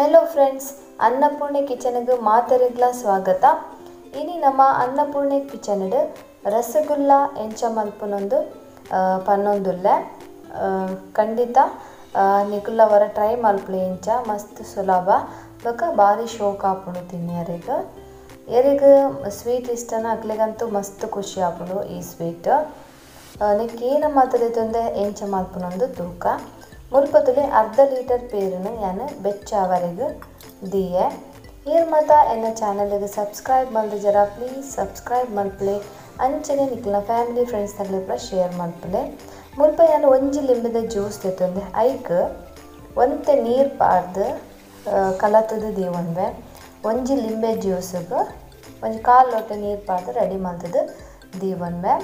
Hello friends, Annapurna ಕಿಚನ್ಗೆ ಮಾತರಿಗ್ಲ ಸ್ವಾಗತ. ಇನಿ ನಮ್ಮ ಅನ್ನಪೂರ್ಣೆ ಕಿಚನ್ ರಸಗುಲ್ಲ ಎಂಚ ಮಲ್ಪುನೊಂದು ಪನ್ನೊಂದುಲ್ಲೆ. ಖಂಡಿತ ನಿಕುಲ್ಲವರ ಟ್ರೈ ಮಲ್ಪುಲೆ ಇಂಚ ಮಸ್ತ್ ಸುಲಭ ಬೊಕ ಬಾರಿ ಶೋಕ್ ಆಪುಂಡು ತಿನ್ಯರೆಗ್. ಎರೆಗ್ ಸ್ವೀಟ್ ಇಷ್ಟನ ಅಕ್ಲೆಗಂತೂ ಮಸ್ತ್ ಖುಷಿ ಆಪುಂಡು ಈ ಸ್ವೀಟ್. ನಿಕ್ಕೇನ ಮಾತದೆತೊಂದೆ ಎಂಚ ಮಲ್ಪುನೊಂದು ತೂಕ. ಮುಲ್ಪತುಲೆ ಅರ್ಧ ಲೀಟರ್ ಪೇರುನು ಯಾನು ಬೆಚ್ಚಾವರೆಗ್ ದಿಯೆ. ಈರ್ ಮಾತ ಎನ್ನ ಚಾನಲ್ಗೆ ಸಬ್ಸ್ಕ್ರೈಬ್ ಮಲ್ದ ಜರ ಪ್ಲೀಸ್ ಸಬ್ಸ್ಕ್ರೈಬ್ ಮಲ್ಪುಲೆ. ಅಂಚನೆ ನಿಕ್ಲೆನ ಫ್ಯಾಮಿಲಿ ಫ್ರೆಂಡ್ಸ್ ನಕ್ಲೆ ಪೂರ ಶೇರ್ ಮಲ್ಪುಲೆ. ಮುಲ್ಪ ಯಾನು ಒಂಜಿ ಲಿಂಬೆದ ಜ್ಯೂಸ್ ದೆತ್ತೊಂದೆ ಐಕ್ ಒಂತೆ ನೀರು ಪಾಡ್ದು ಕಲತದ ದೀವೊಂದೆ. ಒಂಜಿ ಲಿಂಬೆ ಜ್ಯೂಸ್ಗೆ ಒಂಜಿ ಕಾಲು ಲೋಟ ನೀರು ಪಾಡ್ದು ರೆಡಿ ಮಲ್ತದ ದೀವೊಂದೆ.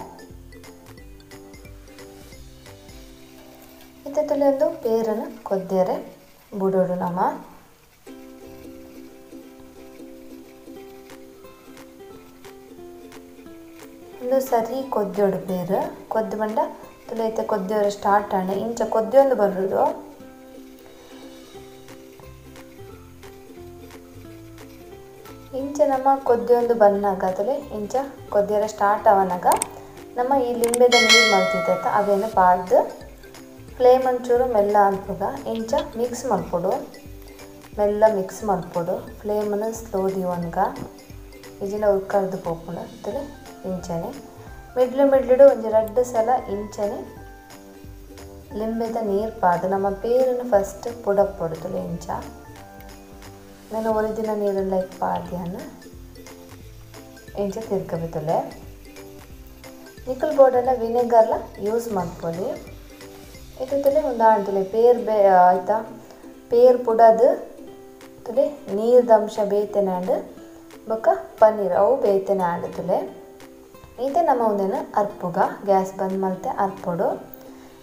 ಇತ್ತೆ ತುಲೆ ಒಂದು ಪೇರನ್ನು ಕೊದ್ದಿಯರೆ ಬುಡೋಡು ನಮ. ಒಂದು ಸರಿ ಕೊದ್ಯೋಡು ಪೇರು ಕೊದ್ದು ಬಂಡ ತುಲೆ ಇತ್ತೆ ಕೊದ್ದಿಯವರು ಸ್ಟಾರ್ಟ್ ಆಂಡ ಇಂಚ ಕೊದ್ದಿಯೊಂದು ಬರೋದು. ಇಂಚ ನಮ್ಮ ಕೊದ್ದಿಯೊಂದು ಬನ್ನಾಗ ತುಲೆ ಇಂಚ ಕೊದ್ದಿಯರ ಸ್ಟಾರ್ಟ್ ಅವನಾಗ ನಮ್ಮ ಈ ಲಿಂಬೆದ ನೀರು ಮಲ್ತಿದ್ದತ್ತ ಅವೇನು ಪಾಡ್ದು ಫ್ಲೇಮ್ ಒಂಚೂರು ಮೆಲ್ಲ ಅನ್ಪುಗ ಇಂಚ ಮಿಕ್ಸ್ ಮಲ್ಪೊಡು. ಮೆಲ್ಲ ಮಿಕ್ಸ್ ಮಲ್ಪೊಡು. ಫ್ಲೇಮನ್ನು ಸ್ಲೋ ದೀವನ್ಗ ಇಜಿನ ಉರ್ಕರ್ದು ಪೋಪುಂಡು ತುಲೆ ಇಂಚನೆ ಮಿಡ್ಲು ಮಿಡ್ಲುಡು ಒಂಜಿ ರಡ್ಡು ಸಲ ಇಂಚನೆ ಲಿಂಬೆದ ನೀರು ಪಾಡ್ದು ನಮ್ಮ ಪೇರನ್ನು ಫಸ್ಟ್ ಪುಡಪ್ಪೊಡು ತುಲೆ ಇಂಚ. ನಾನು ಒರಿದಿನ ನೀರನ್ನು ಲೈಕ್ ಪಾಡ್ದಿಯನ್ನ ಇಂಚ ತಿರ್ಕಬೆ ತುಲೆ. ನಿಕಲ್ ಬೋರ್ಡನ್ನ ವಿನೆಗರ್ಲ ಯೂಸ್ ಮಲ್ಪೊಲಿ. ಇದು ತುಲೆ ಒಂದು ಆಂಡ್ ತುಲೆ ಪೇರ್ ಬೇ ಆಯ್ತಾ ಪೇರ್ ಪುಡದು ತುಲೆ ನೀರ್ದ ಅಂಶ ಬೇತನೆ ಆಂಡ್ ಬೊಕ್ಕ ಪನ್ನೀರ್ ಅವು ಬೇತನೆ ಆಂಡ್ ತುಲೆ. ಇತ್ತೆ ನಮ್ಮ ಒಂದೇನು ಅರ್ಪುಗ ಗ್ಯಾಸ್ ಬಂದ್ ಮಲ್ತೆ ಅರ್ಪೊಡು.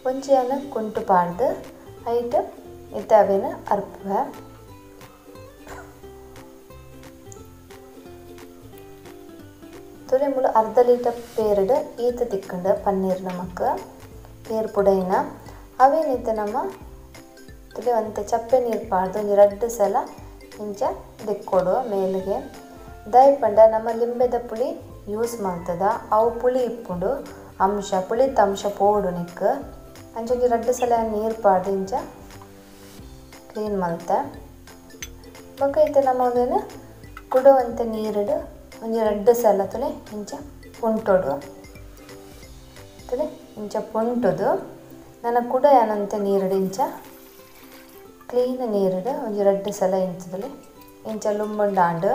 ಒಂಜಿಯನ್ನು ಕುಂಟು ಪಾಡ್ದು ಐಟ್ ಇತ್ತೆ ಅವೇನು ಅರ್ಪುವೆ. ತುಲೆ ಮುಳು ಅರ್ಧ ಲೀಟರ್ ಪೇರ್ಡ್ ಈತ ತಿಕ್ಕಂಡು ಪನ್ನೀರ್ ನಮಕ್ ಪೇರ್ ಪುಡೈನ ಅವೇನಿತ್ತೆ ನಮ್ಮ ತುಲೆ ಒಂತೆ ಚಪ್ಪೆ ನೀರು ಪಾಡ್ದು ಒಂಜಿ ರಡ್ಡು ಸಲ ಇಂಚ ದಿಕ್ಕೊಡು ಮೇಲ್ಗೆ. ದಯಪಂಡ ನಮ್ಮ ಲಿಂಬೆದ ಪುಳಿ ಯೂಸ್ ಮಲ್ತದ ಅವು ಪುಳಿ ಇಪ್ಪುಂಡು ಅಂಶ ಪುಳಿತ ಅಂಶ ಪೋಡು ನಿಕ್. ಅಂಚ ಒಂಜಿ ರಡ್ಡು ಸಲ ನೀರು ಪಾಡ್ದು ಇಂಚ ಕ್ಲೀನ್ ಮಲ್ತೆ. ಬೊಕ್ಕ ಇತ್ತೆ ನಮ್ಮ ಒಂದೇನು ಕುಡುವಂತೆ ನೀರುಡು ಒಂಜಿ ರಡ್ಡು ಸಲ ತುಲೆ ಇಂಚ ಪುಂಟೊಡು ತುಲೆ ಇಂಚ ಪುಂಟುದು. ನನ್ನ ಕೂಡ ಏನಂತೆ ನೀರುಡು ಇಂಚ ಕ್ಲೀನ್ ನೀರುಡು ಒಂಜಿ ರಡ್ಡು ಸಲ ಇಂಚದಲ್ಲಿ ಇಂಚ ಲುಂಬುಂಡಾಂಡು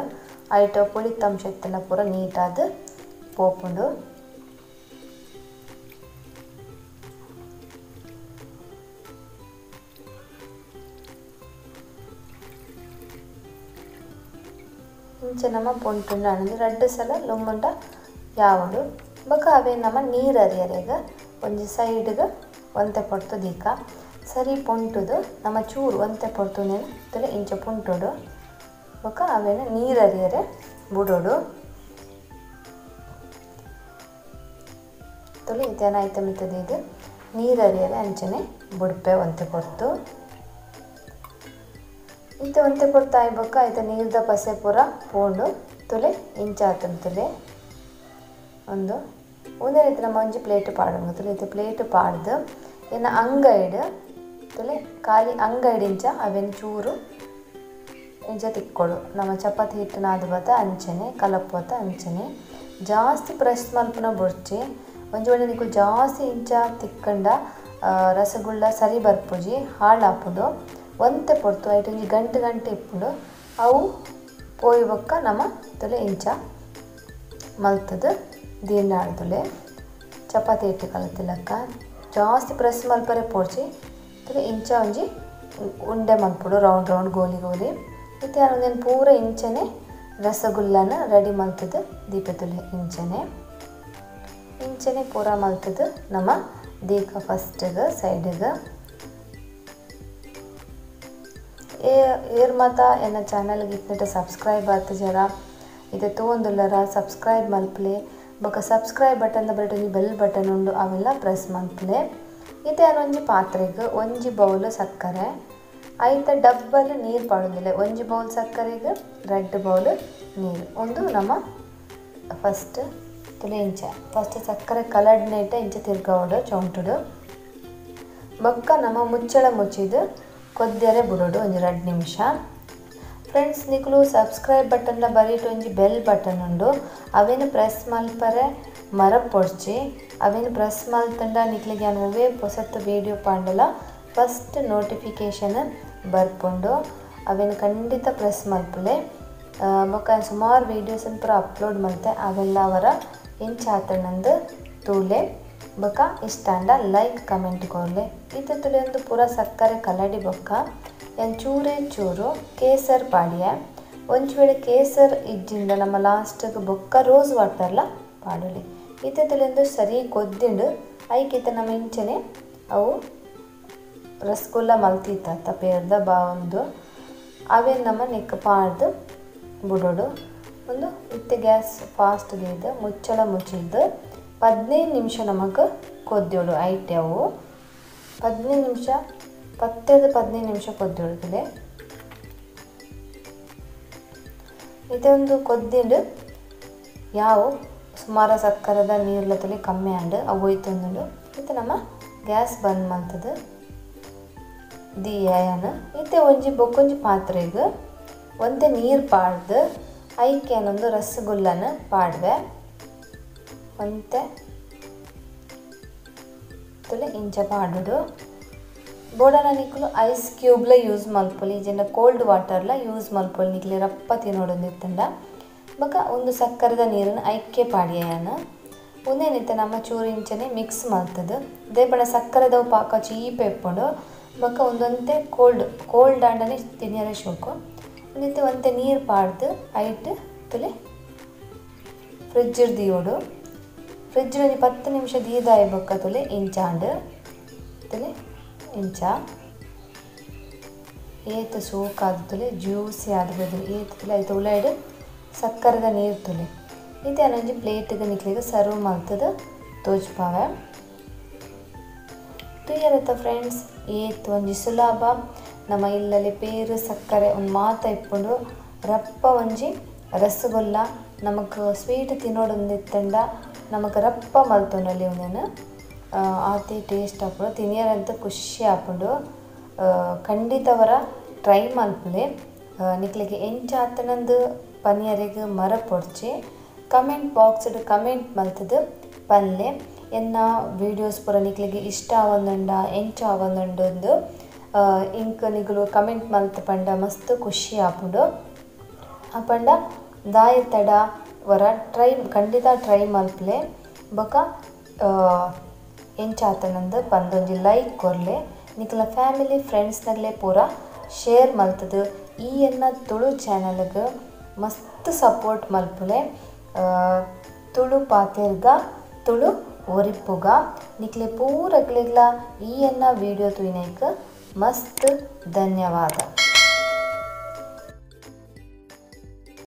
ಐಟ ಪುಳಿತ ಅಂಶ ಇತ್ತಲ್ಲ ಪೂರ ನೀಟಾದ ಪೋಪುಂಡು. ಇಂಚ ನಮ್ಮ ಪೊಂಟುಂಡು ರಡ್ಡು ಸಲ ಲುಂಬುಂಡ ಯಾವುಂಡು. ಬೊಕ್ಕ ಅವೇ ನಮ್ಮ ನೀರು ಅರಿಯರೆಗ ಒಂಜಿ ಸೈಡ್ಗೆ ಒಂತೆ ಪೊರ್ತು ದೀಕ ಸರಿ ಪೊಂಟುದು ನಮ್ಮ ಚೂರು ಒಂತೆ ಪೊರ್ತು ತುಲೆ ಇಂಚ ಪುಂಟೊಡು. ಬೊಕ್ಕ ಅವೇನು ನೀರು ಅರಿಯರೆ ಬುಡೋಡು. ತುಲೆ ಇದೇನ ಐಟಮ್ ಇತ್ತದ ಇದು ನೀರು ಅರಿಯರೆ ಅಂಚನೆ ಬುಡ್ಪೆ ಒಂತೆ ಪೊರ್ತು. ಇತ್ತೆ ಒಂತೆ ಪೊರ್ತು ಆಯ್ ಬೊಕ್ಕ ಐತ ನೀರ್ದ ಪಸೆ ಪೂರ ಪೋಂಡು ತುಲೆ ಇಂಚ ಆತನ ತುಲೆ. ಒಂದು ಒಂದೇ ರೀತಿ ನಮ್ಮ ಒಂಜಿ ಪ್ಲೇಟ್ ಪಾಡೋಣ ತುಲೆ. ಇತ್ತೆ ಪ್ಲೇಟ್ ಪಾಡ್ದು ಇನ್ನು ಅಂಗೈಡ್ ತುಲೆ ಖಾಲಿ ಅಂಗೈಡ್ ಇಂಚ ಅವೇನು ಚೂರು ಇಂಚ ತಿಕ್ಕೊಡು. ನಮ್ಮ ಚಪಾತಿ ಹಿಟ್ಟು ನಾದು ಬತ್ತ ಅಂಚನೆ ಕಲಪ್ಪೋತ ಅಂಚನೆ ಜಾಸ್ತಿ ಪ್ರೆಸ್ ಮಲ್ಪುನ ಬೊಡ್ಚಿ. ಒಂಜಿ ವೇಳೆ ನಿಕುಲು ಜಾಸ್ತಿ ಇಂಚ ತಿಕ್ಕಂಡ ರಸಗುಲ್ಲ ಸರಿ ಬರ್ಪುಜಿ ಹಾಳಾಪುಂಡು. ಒಂತೆ ಪೊರ್ತು ಐಟ್ ಒಂಜಿ ಗಂಟೆ ಗಂಟೆ ಇಪ್ಪುಂಡು ಅವು ಪೋಯಿ ಬೊಕ್ಕ ನಮ್ಮ ತುಲೆ ಇಂಚ ಮಲ್ತದ ದೀರ್ನಾಳು ತುಲೆ ಚಪಾತಿ ಹಿಟ್ಟು ಕಲತಿಲಕ್ಕ ಜಾಸ್ತಿ ಪ್ರೆಸ್ ಮಲ್ಪರೆ ಪೋಡ್ಚಿ. ತುಲೆ ಇಂಚ ಒಂಜಿ ಉಂಡೆ ಮಲ್ಪೊಡು ರೌಂಡ್ ರೌಂಡ್ ಗೋಲಿ ಗೋಲಿ. ಇತ್ತೆ ಒಂದೇನು ಪೂರ ಇಂಚನೆ ರಸಗುಲ್ಲನ ರೆಡಿ ಮಲ್ತದ ದೀಪ ತುಲೆ ಇಂಚನೆ ಇಂಚನೆ ಪೂರ ಮಲ್ತದ ನಮ್ಮ ದೀಕ ಫಸ್ಟ್ಗೆ ಸೈಡ್ಗೆ. ಏರ್ ಮಾತ ಎನ್ನ ಚಾನಲ್ಗೆ ಇತ್ನೆಟ ಸಬ್ಸ್ಕ್ರೈಬ್ ಆತ ಜರ ಇತ್ತೆ ತೂವೊಂದುಲ್ಲರ ಸಬ್ಸ್ಕ್ರೈಬ್ ಮಲ್ಪುಲೆ. ಬೊಕ್ಕ ಸಬ್ಸ್ಕ್ರೈಬ್ ಬಟನ್ ಬರಟ್ ಒಂಜಿ ಬೆಲ್ ಬಟನ್ ಉಂಡು ಅವೆಲ್ಲ ಪ್ರೆಸ್ ಮಲ್ಪುಲೆ. ಇತ್ತೆ ಒಂಜಿ ಪಾತ್ರೆಗೆ ಒಂಜಿ ಬೌಲ್ ಸಕ್ಕರೆ ಐತ ಡಬ್ಬಲ್ ನೀರು ಪಾಡೊಂದಿಲ್ಲ ಒಂಜಿ ಬೌಲ್ ಸಕ್ಕರೆಗೆ ರಡ್ಡ್ ಬೌಲ್ ನೀರು ಒಂದು ನಮ್ಮ ಫಸ್ಟ್ ತುಲೆ ಇಂಚ ಫಸ್ಟ್ ಸಕ್ಕರೆ ಕಲಡ್ನೇಟ ಇಂಚ ತಿರ್ಗಾವಡು ಚೌಂಟುಡು ಬೊಕ್ಕ ನಮ್ಮ ಮುಚ್ಚಳ ಮುಚ್ಚಿದು ಕೊದ್ಯರೆ ಬುಡೋಡು ಒಂಜಿ 2 ನಿಮಿಷ. ಫ್ರೆಂಡ್ಸ್ ನಿಕುಲು ಸಬ್ಸ್ಕ್ರೈಬ್ ಬಟನ್ನ ಬರೀಟ್ ಒಂಜಿ ಬೆಲ್ ಬಟನ್ ಉಂಡು ಅವೇನು ಪ್ರೆಸ್ ಮಲ್ಪರೆ ಮರ ಪೊಡ್ಚಿ ಅವೇನು ಪ್ರೆಸ್ ಮಲ್ತಂಡ ನಿಕ್ಲಿಗೆ ಯಾನ್ ಒವ್ವೇ ಪೊಸತ್ ವೀಡಿಯೋ ಪಾಂಡಲ ಫಸ್ಟ್ ನೋಟಿಫಿಕೇಷನ್ ಬರ್ಪುಂಡು ಅವೇನು ಖಂಡಿತ ಪ್ರೆಸ್ ಮಲ್ಪುಲೆ. ಬೊಕ್ಕ ಸುಮಾರು ವೀಡಿಯೋಸ್ ಪೂರ ಅಪ್ಲೋಡ್ ಮಲ್ತೆ ಅವೆಲ್ಲ ಅವರ ಇಂಚಾತನಂದು ತೂಲೆ ಬೊಕ್ಕ ಇಷ್ಟಾಂಡ ಲೈಕ್ ಕಮೆಂಟ್ ಕೊರ್ಲೆ. ಇತ್ತೆ ತುಲೆ ಒಂದು ಪೂರ ಸಕ್ಕರೆ ಕಲಡಿ ಬೊಕ್ಕ ಯಾನ್ ಚೂರೇ ಚೂರು ಕೇಸರ್ ಪಾಡಿಯ ಒಂಜಿ ವೇಳೆ ಕೇಸರ್ ಇಜ್ಜಿಂಡ ನಮ್ಮ ಲಾಸ್ಟ್ಗೆ ಬೊಕ್ಕ ರೋಸ್ ವಾಟರ್ಲ ಪಾಡೊಲಿ. ಇತ್ತೆ ತುಲೆ ಸರಿ ಕೊದ್ದಿಂಡು ಐಕಿತ್ತ ನಮ್ಮ ಇಂಚನೆ ಅವು ರಸಗುಲ್ಲ ಮಲ್ತಿತ್ತ ಪೇರ್ದ ಬಾ ಒಂದು ಅವೇನು ನಮ್ಮ ನೆಕ್ ಪಾಡ್ದು ಬುಡೋಡು ಒಂದು ಇತ್ತೆ ಗ್ಯಾಸ್ ಫಾಸ್ಟ್ ದೀದು ಮುಚ್ಚಳ ಮುಚ್ಚಿದ್ದು 15 ನಿಮಿಷ ನಮಗೆ ಕೊದ್ಯೋಡು ಐಟೆ ಅವು 15 ನಿಮಿಷ 10-15 ನಿಮಿಷ ಕೊದ್ಯೋಡುತ್ತಲೆ. ಇದೊಂದು ಕೊದ್ದಿಂಡು ಯಾವ ಸುಮಾರು ಸಕ್ಕರೆದ ನೀರ್ಲ ತುಲೆ ಕಮ್ಮಿ ಆಂಡ್ ಅವು ಹೋಯ್ತೊಂದುಂಡು. ಇತ್ತೆ ನಮ್ಮ ಗ್ಯಾಸ್ ಬಂದ್ ಮಲ್ತದು ದಿಯಾನ ಇತ್ತೆ ಒಂಜಿ ಬೊಕ್ಕೊಂಜಿ ಪಾತ್ರೆಗೆ ಒಂತೆ ನೀರು ಪಾಡ್ದು ಐಕೆ ಒಂದು ರಸಗುಲ್ಲನ ಪಾಡ್ವೆ ಒಂತೆ ತುಲೆ ಇಂಚ ಪಾಡುಡು. ಬೋಡನ ನಿಕುಲು ಐಸ್ ಕ್ಯೂಬ್ಲ ಯೂಸ್ ಮಲ್ಪೊಲಿ ಇಜ್ಜಿಂಡ ಕೋಲ್ಡ್ ವಾಟರ್ಲ ಯೂಸ್ ಮಲ್ಪೊಲಿ ನಿಕ್ಲೆ ರಪ್ಪ ತಿನ್ನೋಡೊಂದಿತ್ತಂಡ. ಬೊಕ್ಕ ಒಂದು ಸಕ್ಕರೆದ ನೀರನ್ನು ಐಕೆ ಪಾಡಿಯಾನ ಒಂದೇನಿತ್ತೆ ನಮ್ಮ ಚೂರು ಇಂಚನೆ ಮಿಕ್ಸ್ ಮಲ್ತದು ದೇಪಣ ಸಕ್ಕರೆದವು ಪಾಕ ಚೀಪ ಇಪ್ಪುಂಡು. ಬೊಕ್ಕ ಒಂದೊಂತೆ ಕೋಲ್ಡ್ ಕೋಲ್ಡ್ ಆಂಡನೆ ತಿನ್ಯರೆ ಶೋಕು ಒಂದಿತ್ತೆ ಒಂತೆ ನೀರು ಪಾಡ್ದು ಐಟ್ ತುಲೆ ಫ್ರಿಜ್ ದೀಯೋಡು ಫ್ರಿಜ್ ಒಂಜಿ 10 ನಿಮಿಷ ದೀದಾಯ ಬೊಕ್ಕ ತುಲೆ ಇಂಚಾಂಡ್ ತುಲೆ ಇಂಚ ಏತ್ ಸೋಕಾದ ತುಲೆ ಜ್ಯೂಸಿ ಆದ ಏತ್ ತುಲೆ ಐತ ಉಲೈಡ್ ಸಕ್ಕರೆದ ನೀರು ತುಲೆ ಇತ್ತೆ ಅನೊಂಜಿ ಪ್ಲೇಟ್ಗೆ ನಿಕ್ಲೆಗ್ ಸರ್ವ್ ಮಲ್ತದು ತೋಜ್ಪಾವೆ. ತೂಯರತ್ತ ಫ್ರೆಂಡ್ಸ್ ಏತ್ ಒಂಜಿ ಸುಲಭ ನಮ್ಮ ಇಲ್ಲಲ್ಲಿ ಪೇರು ಸಕ್ಕರೆ ಒಂದು ಮಾತ ಇಪ್ಪುಂಡು ರಪ್ಪ ಒಂಜಿ ರಸಗುಲ್ಲ ನಮಕ್ ಸ್ವೀಟ್ ತಿನ್ನೋಡೊಂದಿತ್ತಂಡ ನಮಕ್ ರಪ್ಪ ಮಲ್ತೊಂಡಲ್ಲಿ ಒಂದೇನು ಆತಿ ಟೇಸ್ಟ್ ಆಪುಂಡು ತಿನಿಯರಂತ ಖುಷಿ ಆಪುಂಡು. ಖಂಡಿತವರ ಟ್ರೈ ಮಲ್ಪುಲೆ ನಿಕ್ಲೆಗ್ ಎಂಚ ಆತನಂದು ಪನಿಯರೆಗ್ ಮರ ಪೊಡ್ಚಿ comment box comment ಮಲ್ತದು ಪನ್ಲೆ. ಎನ್ನ ವೀಡಿಯೋಸ್ ಪೂರ ನಿಕ್ಲೆಗ್ ಇಷ್ಟ ಆವೊಂದುಂಡ ಎಂಚ ಆವೊಂದುಂಡು ಇಂಕ್ ನಿಗುಲು ಕಮೆಂಟ್ ಮಲ್ತ್ ಪಂಡ ಮಸ್ತ್ ಖುಷಿ ಆಪುಂಡು. ಆ ಪಂಡ ದಾಯ ತಡ ವರ ಟ್ರೈ ಖಂಡಿತ ಟ್ರೈ ಮಲ್ಪುಲೆ. ಬೊಕ್ಕ ಎಂಚ ಆತನಂದು ಪಂದೊಂಜಿ ಲೈಕ್ ಕೊರ್ಲೆ ನಿಕ್ಲ ಫ್ಯಾಮಿಲಿ ಫ್ರೆಂಡ್ಸ್ನಗ್ಲೆ ಪೂರ ಶೇರ್ ಮಲ್ತದು ಈ ಎನ್ನ ತುಳು ಚಾನಲ್ಗೆ ಮಸ್ತ್ ಸಪೋರ್ಟ್ ಮಲ್ಪುಲೆ. ತುಳು ಪಾತೆರ್ಗ ತುಳು ಒರಿಪುಗ ನಿಕ್ಲೆ ಪೂರಕ್ಲೆಗ್ಲ ಈ ಎನ್ನ ವೀಡಿಯೋ ತೂಯಿನೈಕ್ ಮಸ್ತ್ ಧನ್ಯವಾದ.